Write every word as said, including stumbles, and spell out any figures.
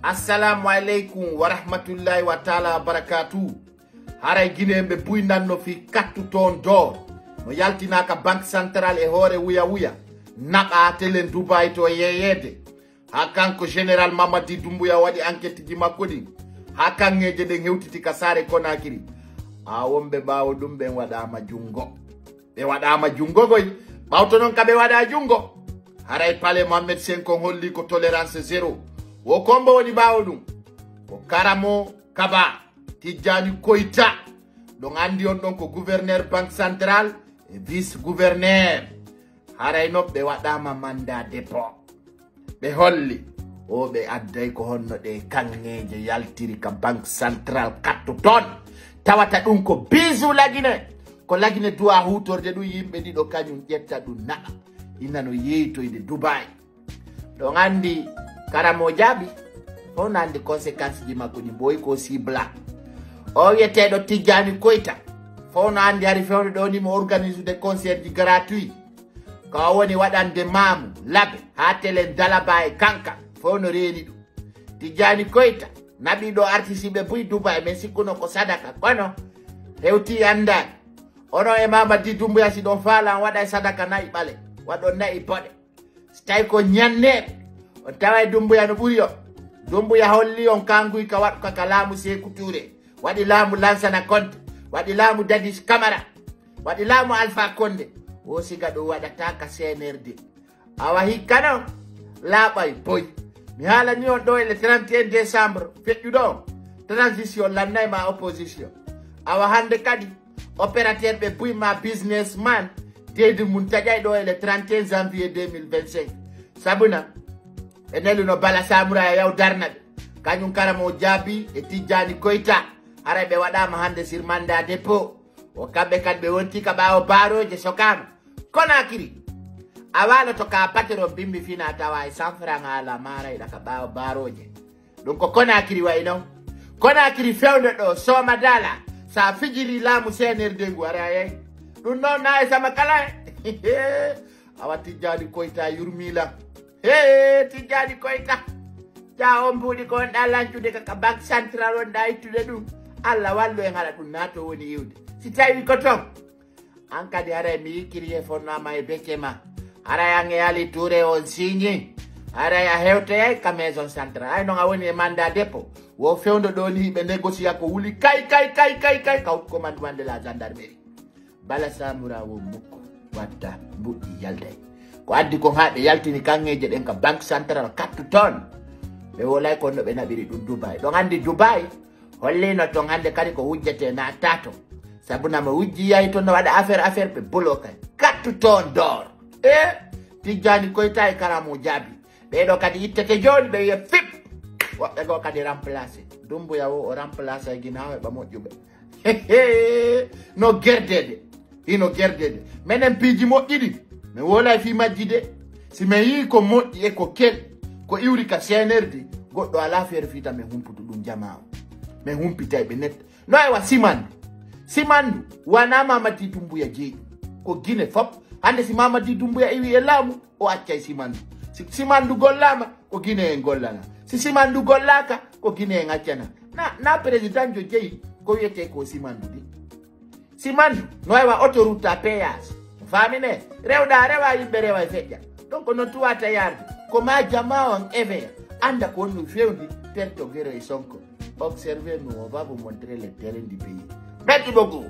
Assalamu aleykum wa rahmatullahi wa taala wa barakatuh. Haray Guinéen ɓe buy nanno fii kattu toon doo. No yaltinaaka Banque Centrale e hoore wuya wuya. Naɓa telen Dubai to yeeyeede. Haa kanko Général Mamadi Doumbouya waɗi enquête ji makko ɗin. Haa kaŋŋeeje ɗen hewtiti ka saare Konakiri. A wonɓe ɓaawo ɗum ɓen waɗaama junngo. Ɓe waɗaama junngo goy. Ɓawto non ka ɓe waɗa junngo. Haray Palais Mohamed cinq on holli ko tolérance zéro. Wo kombo woni ɓaawo ɗum. Ko Karamo Kaba, Tijjani Koyta. Ɗon anndi on ɗon ko gouverneur Banque Centrale e vice gouverneur. Haray non ɓe waɗaama mandat dépôt. Ɓe holli. O ɓe adday ko honno ɗe kaŋŋeeje yaltiri ka Banque Centrale kattu toon. Tawata ɗum ko bisu Lagine. Ko Lagine duwa huutorde ɗum yimɓe ɗiɗo kañum ƴetta ɗum naɓa. Ina no yeeytoyde Dubai. Ɗon anndi Karamo jaabi. Fof no anndi conséquence ji makko ɗi boyi ko sibla. O wiyeteeɗo Tijjani Koyta. Fof no anndi hari fewndo ɗo ni mo organise de concert ji gratuit. Ko o woni waɗande maamu labe haa telen dalaba e kanka. Fof no reeni ɗum. Tijjani Koyta naɓi ɗo artiste ɓe buy Dubai men sikkuno ko sadaka kono hewti anndaani. Ono e Mamadi Dumbuya si ɗon faala on waɗa e sadaka na'i ɓale waɗon na'i boɗe. Si tawi ko ñanneeɓe on tawa e Dumbuya no ɓuri on. Dumbuya holli on kanguy ka waɗuka ka laamu Seeku Tuure. Waɗi laamu Lansana Konte. Waɗi laamu Dadis Kamara. Waɗi laamu Alpha Konde. Wo siga ɗum waɗata ka C N R D. Awa hikka non laaɓay boy. Mi haalani on ɗo e le trente et un décembre feƴƴuɗo on. Transition lannay ma opposition. Awa hannde kadi opérateur ɓe buy ma businessman deydi mum taƴay ɗo e le trente et un janvier deux mille vingt-cinq. Sabuna ɓe neluno Bala Samura e yaw darna ɓe. Kañum Karamo jaabi e Tijjani Koyta. Haray ɓe waɗaama hannde sur mandat dépôt. O kamɓe kadi ɓe wonti ka ɓaawo barooje sokaama. Konakiri. A waaloto ka patron bimbi fina tawa e cent francs a ala maarayɗa ka ɓaawo barooje. Ɗum ko Konakiri wayi non. Konakiri fewndo ɗo sooma dala sa fijiri laamu C N R D ngu ara yay. Ɗum noon na e sama kala e. Awa Tijjani Koyta yurmila. He Tijjani Koyta. Ja on mbuuɗi ko wonɗa lancude ka ka Banque Centrale wonɗa ittude ɗum. Allah wallu en hara ɗum naato woni iwde. Si tawi ko toon. An kadi haray mi yikkiri e fonnama e becce ma. Haray an e Ali Touré on signe. Haray a hewtoyay ka maison centrale. Ay non a woni e mandat dépôt. Wo fewndo ɗo ni ɓe négocier ko wuli kay, kay, kay, kay, kay. Ka commandement de la gendarmerie. Bala Samura wo mukko. Watta mbuɗɗi yalday. Ko addi kon haa ɓe yaltini kaŋŋeeje ɗen ka Banque Centrale kattu toon. Ɓe wolay kon no ɓe naɓiri ɗum Dubai. Ɗon anndi Dubai. Hollino ton hannde kadi ko wujjete na tato. Sabuna mo wujji yahi ton no waɗa affaire, affaire ɓe bolo kay. Kattu toon dor. E Tijjani Koyta e Karamo jaabi. Ɓeeɗo kadi ittete jooni ɓe wiya fip. Woɓɓe goo kadi remplacé. Dumbuya wo o remplacé e ginaawo e ɓa moƴƴuɓe. No gerdede. Hino gerdede. Menen piiji moƴƴi ɗi. Mi wolay fii majji de. Si mi yii ko moƴƴi e ko kel. Ko iwri ka C N R D. Goɗɗo alaa feere fii tan mi humputu ɗum jamaa o. Mi humpitay ɓe net. No e wa Simandu. Simandu. Wanaa Mamadi Dumbuya jeyi. Ko Gine fop. Hannde si Mamadi Dumbuya iwi e laamu. O accay Simandu. Si Simandu gollaama, ko Gine en gollana. Si Simandu gollaaka, ko Gine en accana. Na, na président jo jeyi, ko wiyetee ko Simandu di. Simandu, no e wa autoroute à péage. Faamine, rewɗa, rewa yimɓe, rewa e feƴƴa. Donc, no tuwata yarde. Ko ma jama on eveya. Annda ko wonno fewndi, terto gere e sonko. Observez, nous, on va vous montrer le terrain du pays. Merci beaucoup.